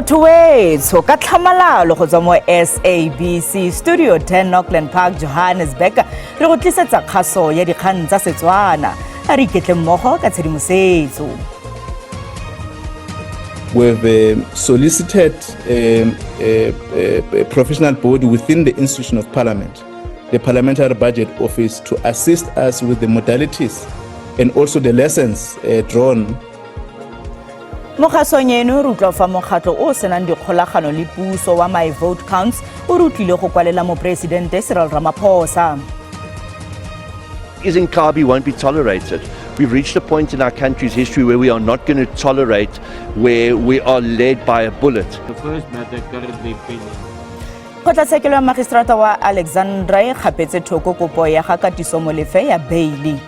Motho wetsho ka tlhamalalo go tswa mo SABC Studio 10 Auckland Park, Johannesburg, re go tlisetsa kgaso ya dikgang tsa Setswana. A re iketle mmogo ka tshedimosetso. We've solicited a professional body within the institution of Parliament, the Parliamentary Budget Office, to assist us with the modalities and also the lessons drawn. Mo kgasong eno re utlwa fa mokgatlho o o senang dikgolagano le puso wa My Vote Counts o re utlwile go kwalela Moporesidente Cyril Ramaphosa. Izinkabi won't be tolerated. We've reached a point in our country's history where we are not going to tolerate where we are led by a bullet. The first matter currently pending. Kgotlatshekelo ya Magistrata wa Alexandra e kgapetse thoko kopo ya ga Katiso Molefe ya beili.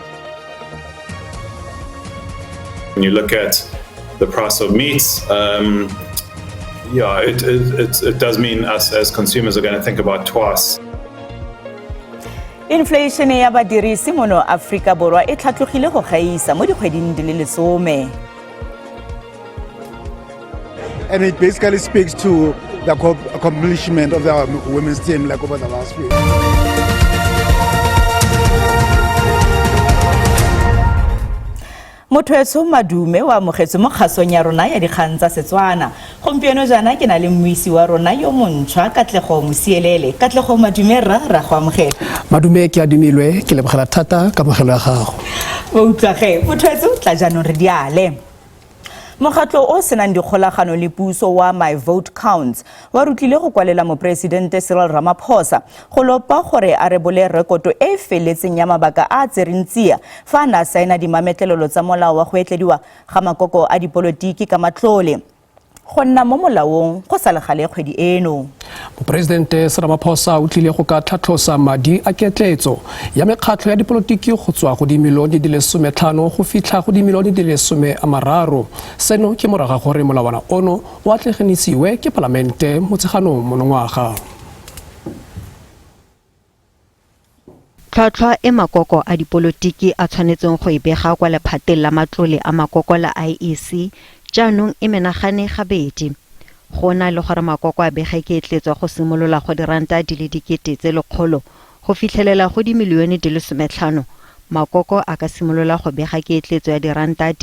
When you look at the price of meat, yeah, it does mean us as consumers are going to think about twice. Inflation ya badirisi mono Aforika Borwa e tlhatlogile go gaisa mo dikgweding di le 10. And it basically speaks to the accomplishment of the women's team, like, over the last few. Motho etsho, madume o amogetswe mo kgasong ya rona ya dikgang tsa Setswana. Gompieno jaana ke na le mmuisi wa rona yo montšhwa, Katlego Mosielele. Katlego, madume rra, ra go amogela. Madume, ke adimilwe, ke lebogela thata kamogelo ya gago. Bo utlwage, motho etsho, tla jaanong re diale. Mokgatlho o senang dikgolagano le puso wa My Vote Counts wa rutlile go kwalela Moporesidente Cyril Ramaphosa go lopa gore a rebole rekoto e e feletseng ya mabaka a a tsereng tsia fa a ne a saena dimametlelelo tsa molao wa go etlediwa ga makoko a dipolotiki ka matlole go nna mo molaong go sa le gale kgwedi eno. Moporesidente Ramaphosa o tlile go ka tlhatlhosa madi a ketletso ya mekgatlho ya dipolotiki go tswa go dimilione di le 15 go fitlha go dimilione di le 30. Seno ke morago ga gore molawana ono o atlegenisiwe ke palamente Motsheganong monongwaga. Tlhwatlhwa e makoko a dipolotiki a tshwanetseng go e bega kwa lephateng la matlole a makoko la IEC jaanong e menagane gabedi. Go na le gore makoko a bege ketletso go simolola go R100 000 go fitlhelela go dimilione di le 15, makoko a ka simolola go bega ketletso ya R200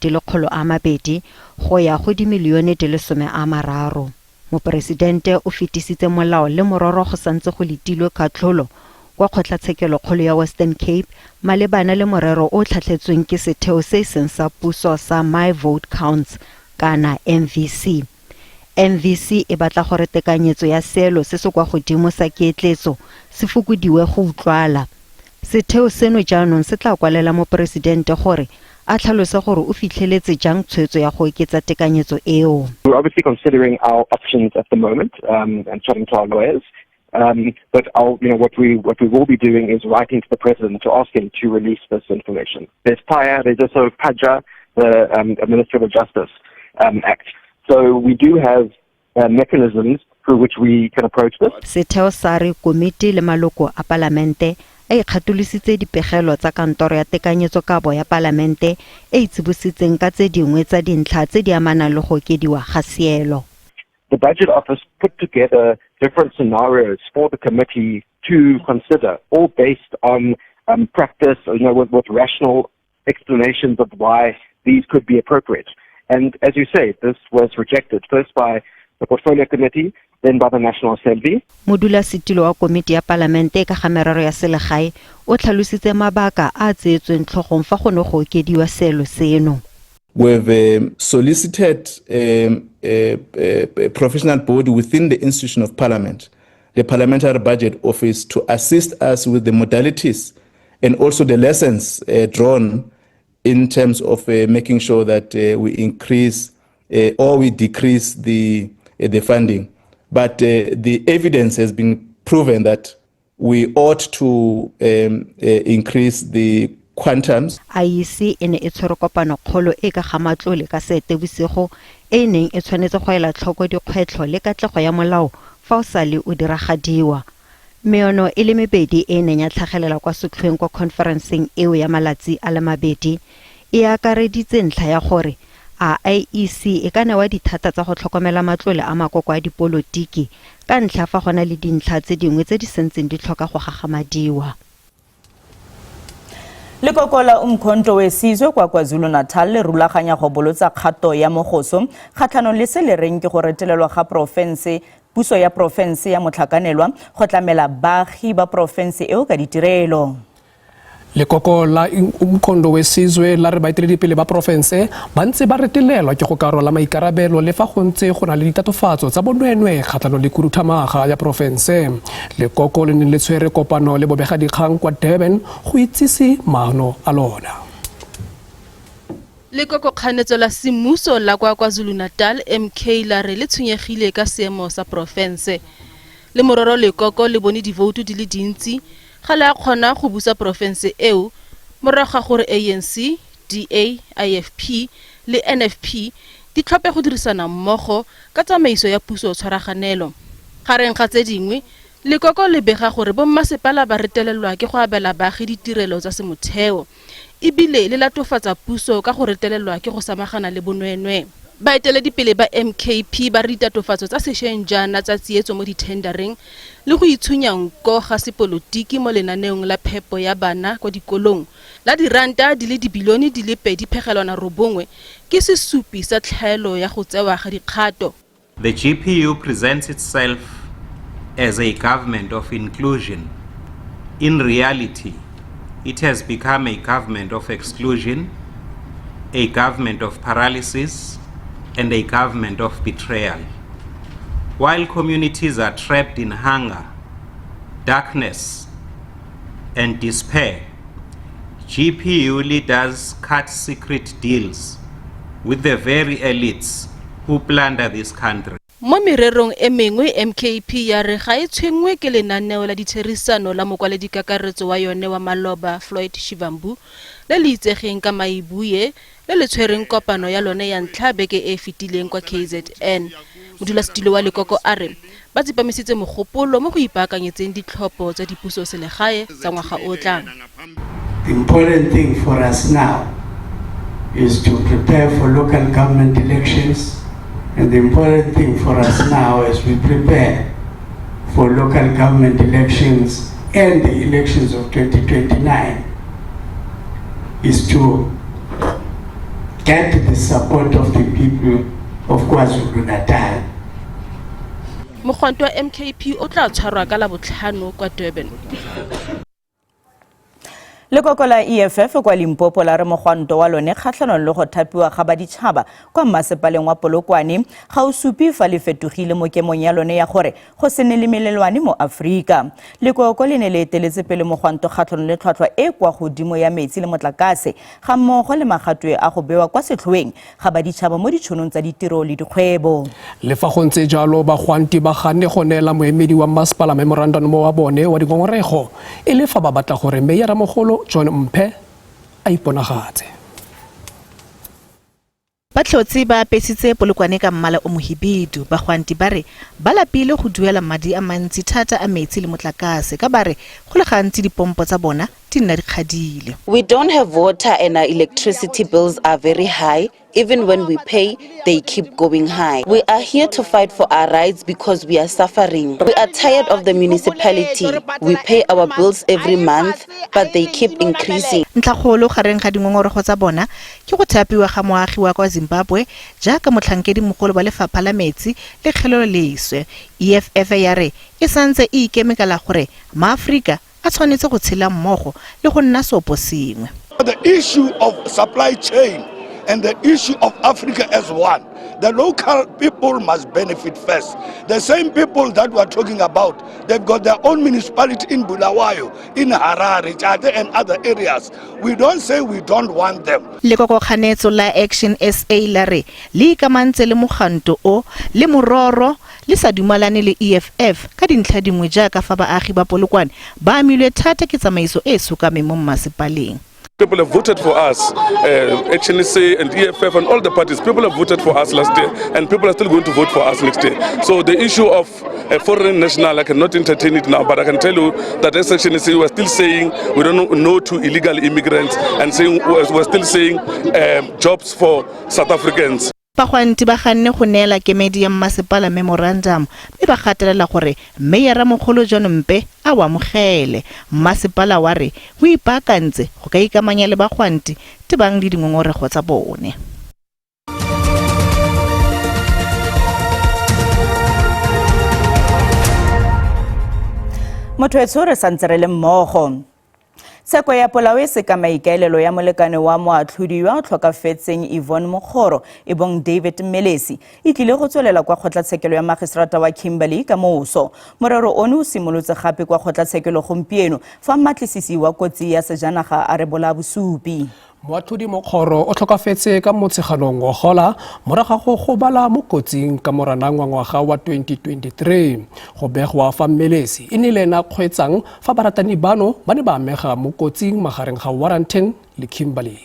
000 go ya go dimilione di le 30. Moporesidente o fetisitse molao le mororo go santse go letilwe katlholo kwa Kgotlatshekelokgolo ya Western Cape malebana le morero o tlhatlhetsweng ke setheo se e seng sa puso sa My Vote Counts kana MVC. MVC e batla gore tekanyetso ya seelo se se kwa godimo sa ketletso se fokodiwe go utlwala. Setheo seno jaanong se tla kwalela moporesidente gore a tlhalose gore o fitlheletse jang tshwetso ya go oketsa tekanyetso eo. We're obviously considering our options at the moment and chatting to our lawyers. But what we will be doing is writing to the president to ask him to release this information. There's PAIA, there's also PAJA, the Administrative Justice Act. So we do have mechanisms through which we can approach this. Setheo sa re komiti le maloko a palamente a ikgatolositse dipegelo tsa kantoro ya tekanyetsokabo ya palamente e e tsibositseng ka tse dingwe tsa dintlha tse di amanang le go okediwa ga seelo. The Budget Office put together different scenarios for the committee to consider, all based on practice, with rational explanations of why these could be appropriate. And as you say, this was rejected first by the Portfolio Committee, then by the National Assembly. Modulasetilo wa komiti ya palamente ka ga merero ya selegae o tlhalositse mabaka a a tseetsweng tlhogong fa go ne go okediwa seelo seno. We've solicited a professional body within the institution of Parliament, the Parliamentary Budget Office, to assist us with the modalities and also the lessons drawn in terms of making sure that we increase or we decrease the funding. But the evidence has been proven that we ought to increase the quantums. IEC e ne e tshwere kopano kgolo e ka ga matlole ka Seetebosigo e e neng e tshwanetse go ela tlhoko dikgwetlho le katlego ya molao fa o sale o diragadiwa. Meono e le mebedi e e neng ya tlhagelela kwa setlhoeng kwa khonferenseng eo ya malatsi a le mabedi e akareditse ntlha ya gore A IEC e ka newa dithata tsa go tlhokomela matlole a makoko a dipolotiki ka ntlha fa go na le dintlha tse dingwe tse di sentseng di tlhoka go gagamadiwa. Lekoko la Umkhonto weSizwe kwa KwaZulu-Natal le rulaganya go bolotsa kgato ya mogoso kgatlhanong le se le reng ke go retelelwa ga porofense puso ya porofense ya motlhakanelwa go tlamela baagi ba porofense eo ka ditirelo. Lekoko la Umkhonto weSizwe la re baeteledipele ba porofense ba ntse ba retelelwa ke go ka rwala maikarabelo le fa go ntse go na le ditatofatso tsa bonweenwee kgatlhanong le khuduthamaga ya porofense. Lekoko le ne le tshwere kopano le bobegadikgang kwa Durban go itsise maano a lona. Lekoko kganetso la semmuso la kwa KwaZulu-Natal, MK, la re le tshwenyegile ka seemo sa porofense. Le mororo lekoko le bone divoutu di le dintsi, ga le a kgona go busa porofense eo morago ga gore ANC, DA, IFP le NFP di tlhophe go dirisana mmogo ka tsamaiso ya puso tshwaraganelo. Gareng ga tse dingwe, lekoko le bega gore bommasepala ba retelelwa ke go abela baagi ditirelo tsa semotheo, ebile le latofatsa puso ka go retelelwa ke go samagana le bonweenwee. Baeteledipele ba MKP ba re ditatofatso tsa sešweng jaana tsa tsietso mo dithendareng le go itshunya nko ga sepolotiki mo lenaneong la phepo ya bana kwa dikolong la diranta di le dibilione di le 2.9 ke sesupi sa tlhaelo ya go tsewa ga dikgato. The GPU presents itself as a government of inclusion. In reality, it has become a government of exclusion, a government of paralysis, and a government of betrayal. While communities are trapped in hunger, darkness, and despair, GPU leaders cut secret deals with the very elites who plunder this country. Mo mererong e mengwe, MKP ya re ga e tshwenngwe ke lenaneo la ditherisano la mokwaledikakaretso wa yone wa maloba, Floyd Shivambu, le le itsegeng ka Mayibuye, le le tshwereng kopano ya lone ya ntlha beke e e fetileng kwa KZN. Modulasetilo wa lekoko a re ba tsepamisitse mogopolo mo go ipaakanyetseng ditlhopho tsa dipuso selegae tsa ngwaga o tlang. The important thing for us now is to prepare for local government elections. And the important thing for us now as we prepare for local government elections and the elections of 2029 is to get the support of the people of KwaZulu-Natal. Mogwanto wa MKP o tla tshwarwa ka Labotlhano kwa Durban. Lekoko la EFF kwa Limpopo la re mogwanto wa lone kgatlhanong le go thapiwa ga baditšhaba kwa mmasepaleng wa Polokwane ga o supe fa le fetogile mo kemong ya lone ya gore go se nne le melelwane mo Aforika. Lekoko le ne le eteletse pele mogwanto kgatlhanong le tlhwatlhwa e kwa godimo ya metsi le motlakase ga mmogo le magatwe a go bewa kwa setlhoeng ga baditšhaba mo ditšhonong tsa ditiro le dikgwebo. Le fa go ntse jalo, bagwanti ba ganne go neela moemedi wa mmasepala memorandum wa bone wa dingongorego, e le fa ba batla gore meyaramogolo John Mphe a iponagatse. Ba tlhotse ba apesitse Polokwane ka mmala o mohibidu. Bagwanti ba re ba lapile go duela madi a mantsi thata a metsi le motlakase, ka ba re go le gantsi dipompo tsa bona di nna di kgadile. We don't have water and our electricity bills are very high. Even when we pay, they keep going high. We are here to fight for our rights because we are suffering. We are tired of the municipality. We pay our bills every month, but they keep increasing. Ntlhakgolo gareng ga dingongorego tsa bona ke go thapiwa ga moagi wa kwa Zimbabwe jaaka motlhankedi mogolo wa lefapha la metsi le kgelelo leswe. EFF ya re e santse e ikemekala gore maAforika a tshwanetse go tshela mmogo le go nna seopo sengwe. The issue of supply chain and the issue of Africa as one, the local people must benefit first. The same people that we are talking about, they've got their own municipality in Bulawayo, in Harare, Chate and other areas. We don't say we don't want them. Lekoko kganetso la Action SA la re le ikamantse le moganto o, le mororo le sa dumalane le EFF ka dintlha dingwe, jaaka fa baagi ba Polokwane ba amilwe thata ke tsamaiso e e sokameng mo mmasepaleng. People have voted for us, ActionSA and EFF and all the parties. People have voted for us last year, and people are still going to vote for us next year. So the issue of a foreign national, I cannot entertain it now, but I can tell you that as ActionSA, we are still saying we don't know to illegal immigrants, and saying we're still saying jobs for South Africans. Bagwanti ba ganne go neela kemedi ya mmasepala memorandum mme ba gatelela gore meyara mogolo John Mpe a o amogele. Mmasepala wa re o ipaakantse go ka ikamanya le bagwanti tebang le dingongorego tsa bone. Motho etsho re santse re le mmogo. Tsheko ya polao e se ka maikaelelo ya molekane wa moatlhodi yo a tlhokafetseng Yvonne Mokgoro e bong David Melesi e tlile go tswelela kwa kgotlatshekelo ya magistrata wa Kimberley ka moso. Morero ono o simolotse gape kwa kgotlatshekelo gompieno fa mmatlisisi wa kotsi ya sejanaga a rebola bosupi. Moatlhodi Mokgoro o tlhokafetse ka Motsheganong ngogola morago ga go gobala mo kotsing ka Moranang wa ngwaga wa 2023. Go begwa fa Mmelesi e ne le ena kgweetsang fa baratani bano ba ne ba amega mo kotsing magareng ga Warrenton le Kimberley.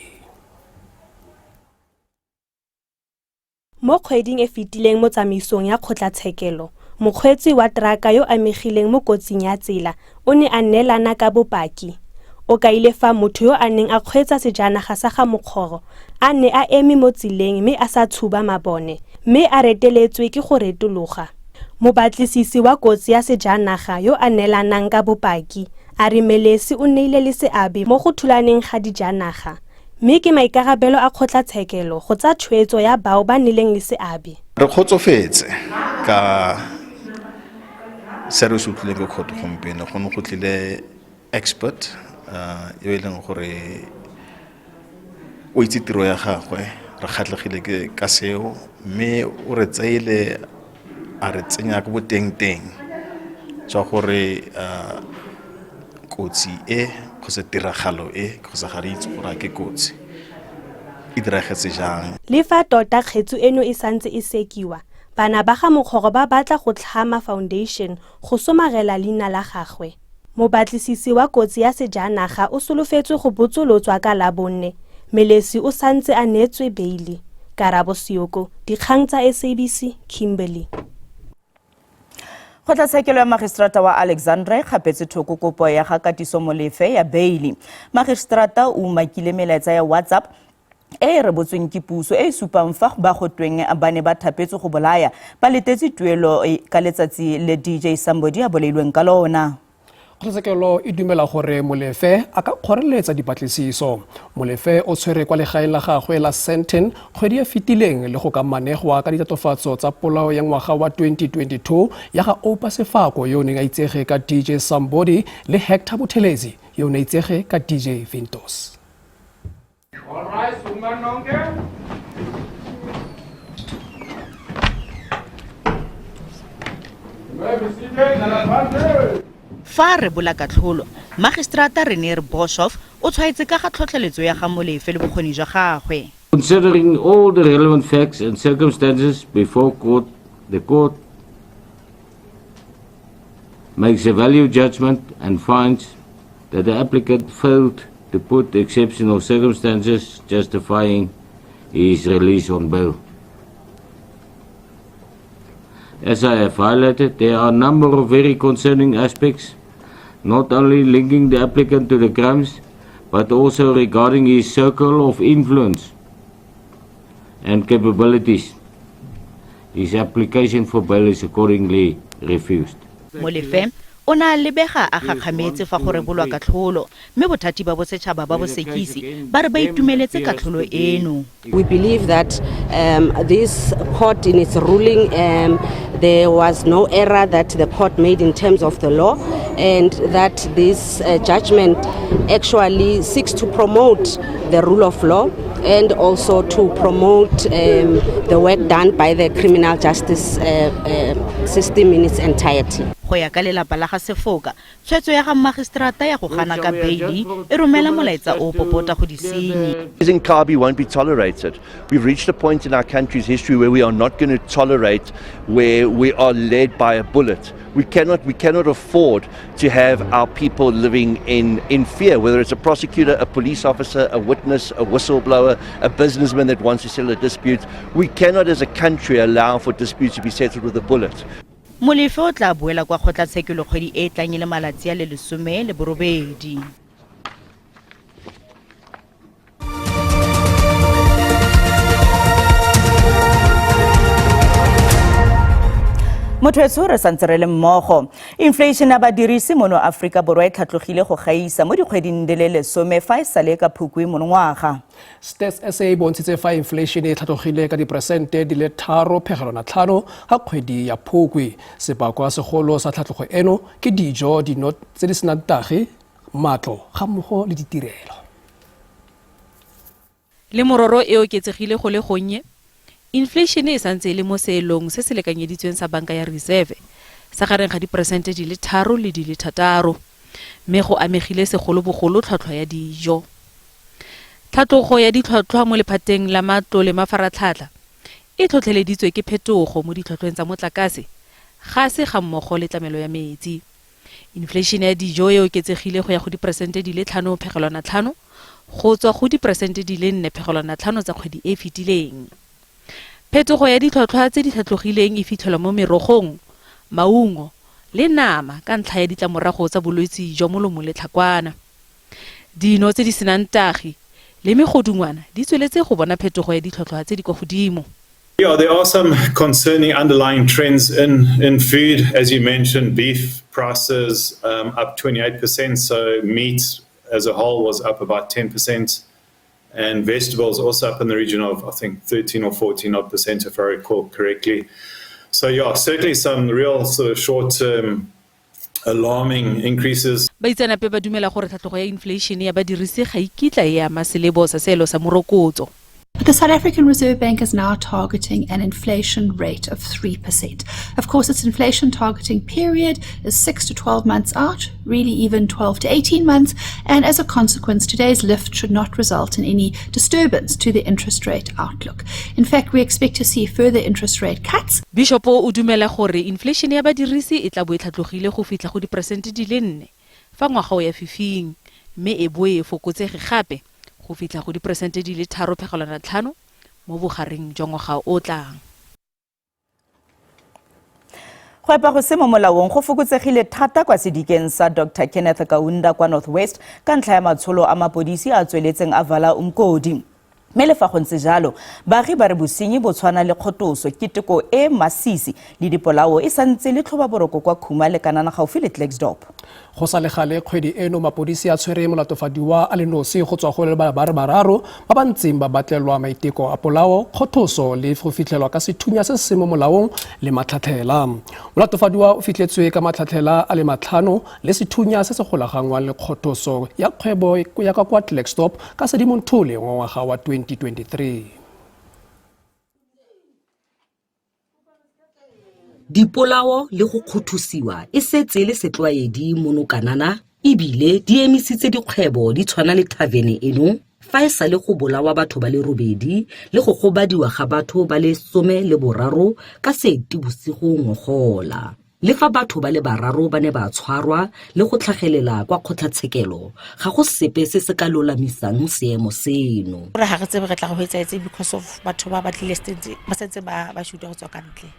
Mo kgweding e fetileng mo tsamaisong ya kgotlatshekelo, mokgweetsi wa teraka yo amegileng mo kotsing ya tsela o ne a neelana ka bopaki. O kaile fa motho yo a neng a kgweetsa sejanaga sa ga Mokgoro a ne a eme mo tseleng mme a sa tshuba mabone, mme a reteletswe ke go retologa. Mobatlisisi wa kotsi ya sejanaga yo a neelanang ka bopaki a re Melesi o nnile le seabe mo go thulaneng ga dijanaga, mme ke maikarabelo a kgotlatshekelo go tsaya tshwetso ya bao ba nnileng le seabe. Re kgotsofetse ka se re se utlwileng ko court gompieno, go ne go tlile expert yo e leng gore o itse tiro ya gagwe, re kgatlhegile ke ka seo, mme o re tseile a re tsenya ko boteng-teng jwa gore kotsi e kgotsa tiragalo e kgotsa ga re itse gore a ke kotsi e diragetse jang. Le fa tota kgetsi eno e santse e sekiwa, bana ba ga Mokgoro ba batla go tlhama foundation go somarela leina la gagwe. Mobatlisisi wa kotsi ya sejanaga o solofetswe go botsolotswa ka Labone. Melesi o santse a neetswe beile. Karabo Seoko, Dikgang tsa SABC, Kimberley. Kgotlatshekelo ya magistrata wa Alexandra e kgapetse thoko kopo ya ga Katiso Molefe ya beile. Magistrata o umakile melaetsa ya WhatsApp e e rebotsweng ke puso e e supang fa ba go tweng ba ne ba thapetswe go bolaya ba letetse tuelo ka letsatsi le DJ Sumbody a bolailweng ka lona. Kgotlatshekelo e dumela gore Molefe a ka kgoreletsa dipatlisiso. Molefe o tshwere kwa legaeng la gagwe la Sandton kgwedi e fetileng le go ka manegwa ka ditatofatso tsa polao ya ngwaga wa 2022 ya ga Oupa Sefako yo o neng a itsege ka DJ Sumbody le Hector Buthelezi yo o ne a itsege ka DJ Vintos. All right, Sumanonke. Fa a rebola katlholo, Magistrata Renier Boshoff o tshwaetse ka ga tlhotlheletso ya ga Molefe le bokgoni jwa gagwe. Considering all the relevant facts and circumstances before court, the court makes a value judgment and finds that the applicant failed to put exceptional circumstances justifying his release on bail. As I have highlighted, there are a number of very concerning aspects, not only linking the applicant to the crimes, but also regarding his circle of influence and capabilities. His application for bail is accordingly refused. Molefe o ne a lebega a gakgametse fa go rebolwa katlholo, mme bothati ba bosetšhaba ba bosekisi ba re ba itumeletse katlholo eno. We believe that this court in its ruling, there was no error that the court made in terms of the law, and that this judgment actually seeks to promote the rule of law and also to promote the work done by the criminal justice system in its entirety. Go ya ka lelapa la ga Sefoka, tshwetso ya ga mmagiseterata ya go gana ka beili e romela molaetsa o o popota go disenyi. Inkabi won't be tolerated. We've reached a point in our country's history where we are not going to tolerate where we are led by a bullet. We cannot afford to have our people living in fear, whether it's a prosecutor, a police officer, a witness, a whistleblower, a businessman that wants to settle a dispute. We cannot as a country allow for disputes to be settled with a bullet. Molefe o tla boela kwa kgotlatshekelo kgwedi e e tlang e le malatsi a le 18. Motho etsho re santse re le mmogo. Inflation ya badirisi mono Aforika Borwa e tlhatlogile go gaisa mo dikgweding di le 10 fa e sale ka Phukwi monongwaga. Stats SA e bontshitse fa inflation e tlhatlogile ka diperesente di le 3.5 ga kgwedi ya Phukwi. Sebakwa segolo sa tlhatlhogo eno ke dijo, dino tse di senang tagi, matlo ga mmogo le ditirelo. Le mororo e oketsegile go le gonnye, inflation e santse e le mo seelong se se lekanyeditsweng sa Banka ya Reserve sa gareng ga diperesente di le 3 le di le 6, mme go amegile segolobogolo tlhwatlhwa ya dijo. Tlhatlogo ya ditlhwatlhwa mo lephateng la matlo le mafaratlhatlha e tlhotlheleditswe ke phetogo mo ditlhwatlhweng tsa motlakase, gase ga mmogo le tlamelo ya metsi. Inflation ya dijo e oketsegile go ya go diperesente di le 5.5 go tswa go diperesente di le 4.5 tsa kgwedi e e fetileng. Phetogo ya ditlhwatlhwa tse di tlhatlogileng e fitlhelwa mo merogong, maungo le nama ka ntlha ya ditlamorago tsa bolwetse jwa molomo le tlhakwana. Dino tse di senang tagi le megodungwana di tsweletse go bona phetogo ya ditlhwatlhwa tse di kwa godimo. Yeah, there are some concerning underlying trends in food. As you mentioned, beef prices up 28%, so meat as a whole was up about 10%, and vegetables also up in the region of, I think, 13 or 14 odd percent, if I recall correctly. So yeah, certainly some real sort of short-term alarming increases. Baitseanape ba dumela gore tlhatlhogo ya inflation ya badirisi ga e kitla e ama selebo sa seelo sa morokotso. But the South African Reserve Bank is now targeting an inflation rate of 3%. Of course, its inflation targeting period is 6 to 12 months out, really even 12 to 18 months, and as a consequence, today's lift should not result in any disturbance to the interest rate outlook. In fact, we expect to see further interest rate cuts. Bishop o dumela gore inflation ya badirisi e tla bo e tlhatlogile go fitlha go diperesente di le 4 fa ngwaga o ya fifing, mme e boe e fokotsege gape go fitlha go diperesente di le 3.5 mo bogareng jwa ngwaga o tlang. Go epa go se mo molaong go fokotsegile thata kwa sedikeng sa Dr Kenneth Kaunda kwa North West ka ntlha ya matsholo a mapodisi a tsweletseng a vala umkodi. Mme le fa go ntse jalo, baagi ba re bosenyi bo tshwana le kgotoso, keteko e masisi le dipolao e santse le tlhoba boroko kwa Khuma le Kanana gaufi le Klerksdorp. Go sa le gale kgwedi eno mapodisi a tshwere molatofadiwa a le nosi go tswa go le ba re bararo ba ba ntseng ba batlelwa maiteko a polao, kgothoso le go fitlhelwa ka sethunya se se mo molaong le matlhatlhela. Molatofadiwa o fitlhetswe ka matlhatlhela a le 5 le sethunya se se golaganngwang le kgothoso ya kgwebo ya ka kwa Klerksdorp ka Sedimonthole ngwaga wa 2023. Dipolao le go kgothosiwa e setse le setlwaedi mono Kanana ebile di emisitse dikgwebo di tshwana le thavene eno fa e sale go bolawa batho ba le 8 le go gobadiwa ga batho ba le 13 ka Seetebosigo ngogola. Le fa batho ba le 3 ba ne ba tshwarwa le go tlhagelela kwa kgotlatshekelo, ga go sepe se se ka lolamisang seemo seno. Gore ga re tsebe re tla go hwetsa etse because of batho ba ba tlile sentse ba sentse ba ba shoot go tswa ka ntle.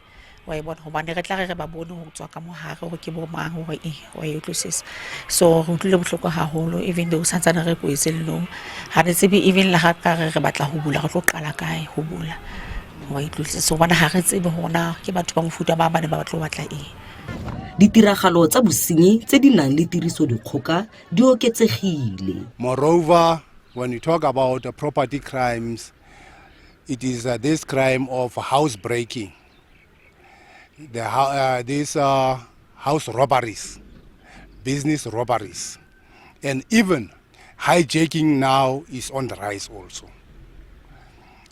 Wa e bona hobane re tla re re ba bone go tswa ka mohare gore ke bo mang gore eng, wa e utlwisisa. So re utlwile bohloko haholo even though santsane re kwetse le nou. Ha re tsebe even le ha ka re re batla ho bula re tlo qala kae ho bula. Wa e utlwisisa. So hobane ha re tsebe hore na ke batho ba mofuta ba ba ne ba tlo batla eng. Ditiragalo tsa bosenyi tse di nang le tirisodikgoka di oketsegile. Moreover, when you talk about the property crimes, it is this crime of housebreaking, these house robberies, business robberies, and even hijacking now is on the rise also.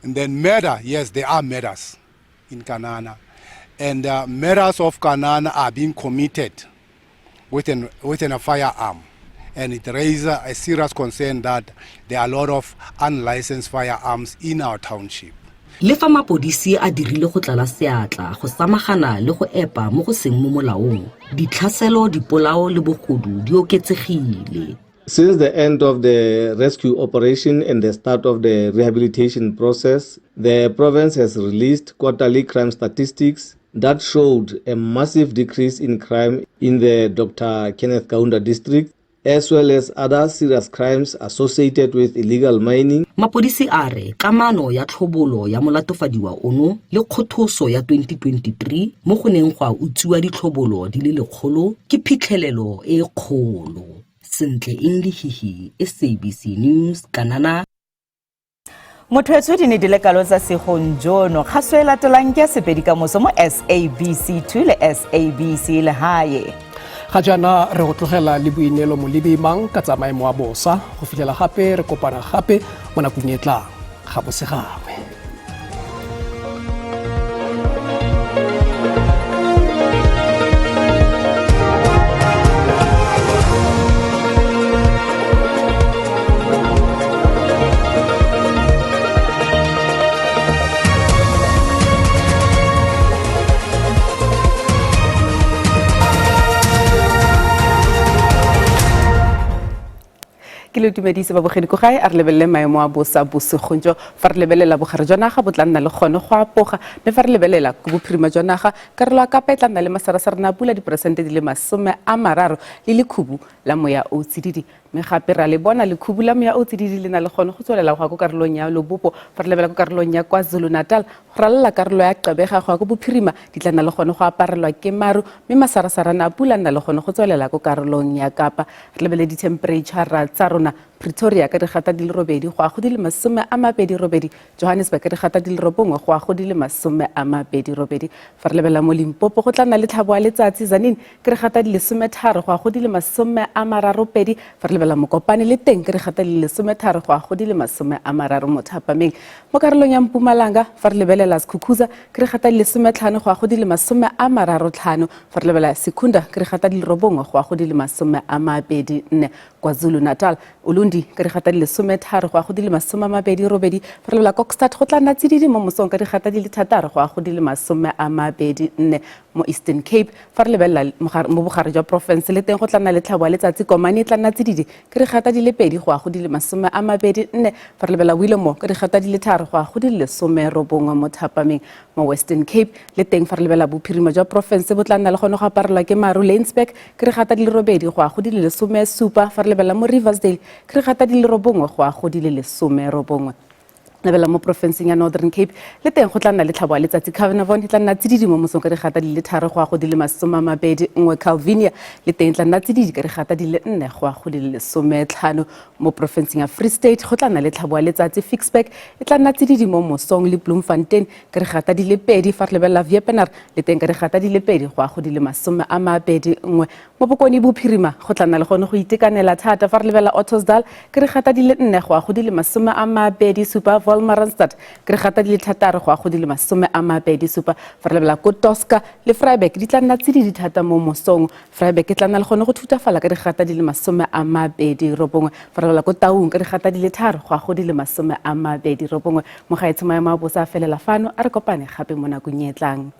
And then murder, yes, there are murders in Kanana. And murders of Kanana are being committed with a firearm. And it raises a serious concern that there are a lot of unlicensed firearms in our township. Le fa mapodisi a dirile go tlala seatla go samagana le go epa mo go seng mo molaong, ditlhaselo, dipolao le bogodu di oketsegile. Since the end of the rescue operation and the start of the rehabilitation process, the province has released quarterly crime statistics that showed a massive decrease in crime in the Dr. Kenneth Kaunda district, as well as other serious crimes associated with illegal mining. Mapodisi a re kamano ya tlhobolo ya molatofadiwa ono le kgothoso ya 2023 mo go neng go a utswiwa ditlhobolo di le 100 ke phitlhelelo e kgolo. Sentle Englihihi, SABC News, Kanana. Motho etsho di ne di le kalo tsa segong jono. Kgaso e latelang ke ya Sepedi ka moso mo SABC 2 le SABC Lehae. Ga jaana re go tlogela le boineelo molebi mang ka tsa maemo a bosa go fitlhela gape re kopana gape mo nakong e tlang. Ga bo se gangwe. Ke le dumedise babogedi ko gae, a re lebelele maemo a bosa bosigong jo. Fa re lebelela bogare jwa naga bo tla nna le gone go apoga, mme fa re lebelela ko bophirima jwa naga karolo ya Kapa e tla nna le masarasarana a pula 30% le lekhubu la moya o tsididi. Mme gape ra le bona lekhubu la moya o tsididi le na le gone go tswelela go ya ko karolong ya Lobopo. Fa re lebelela ko karolong ya KwaZulu-Natal go ralala karolo ya Gqeberha go ya ko bophirima di tla nna le gone go aparelwa ke maru, mme masarasarana a pula nna le gone go tswelela ko karolong ya Kapa. Re lebelele di-temperature tsa rona, Pretoria ka digata di le 8 go ya go di le 28, Johannesburg ka digata di le 9 go ya go di le 28. Fa re lebelela mo Limpopo go tla nna le tlhabo ya letsatsi, Tzaneen ke digata di le 13 go ya go di le 32. Fa re lebelela Mokopane le teng ke digata di le 13 go ya go di le 30 mo thapameng. Mo karolong ya Mpumalanga fa re lebelela Skukuza ke digata di le 15 go ya go di le 35. Fa re lebelela Secunda ke digata di le 9 go ya go di le 24. KwaZulu-Natal Ulundi ka digata di le 13 go ya go di le 28. Fa re lebelela Kokstad go tla nna tsididi mo mosong ka digata di le 6 go ya go di le 24. Mo Eastern Cape fa re lebelela mo bogare jwa porofense le teng go tla nna le tlhabo ya letsatsi, Komani e tla nna tsididi ke digata di le 2 go ya go di le 24. Fa re lebelela Willowmore ka digata di le 3 go ya go di le 19 mo thapameng. Mo Western Cape le teng fa re lebelela bophirima jwa porofense bo tla nna le gone go aparelwa ke maru, Laingsburg ke digata di le 8 go ya go di le 17. Fa re lebelela mo Riversdale ke digata di le 9 go ya go di le 19. Lebelela mo porofenseng ya Northern Cape le teng go tla nna le tlhabo ya letsatsi, Carnarvon e tla nna tsididi mo mosong ka digata di le 3 go ya go di le 21. Calvinia le teng e tla nna tsididi ka digata di le 4 go ya go di le 15. Mo porofenseng ya Free State go tla nna le tlhabo ya letsatsi, Ficksburg e tla nna tsididi mo mosong le Bloemfontein ka digata di le 2. Fa re lebelela Wepener le teng ka digata di le 2 go ya go di le 21. Mo Bokone Bophirima go tla nna le gone go itekanela thata. Fa re lebelela Ottosdal ke digata di le 4 go ya go di le 27. Wolmaransstad ke digata di le 6 go ya go di le 27. Fa re lebelela ko Tosca le Vryburg di tla nna tsididi thata mo mosong. Vryburg e tla nna le gone go thutafala ka digata di le 29. Fa re lebelela ko Taung ka digata di le 3 go ya go di le 29. Mo gaetsho maemo a bosa a felela fano, a re kopane gape mo nakong e tlang.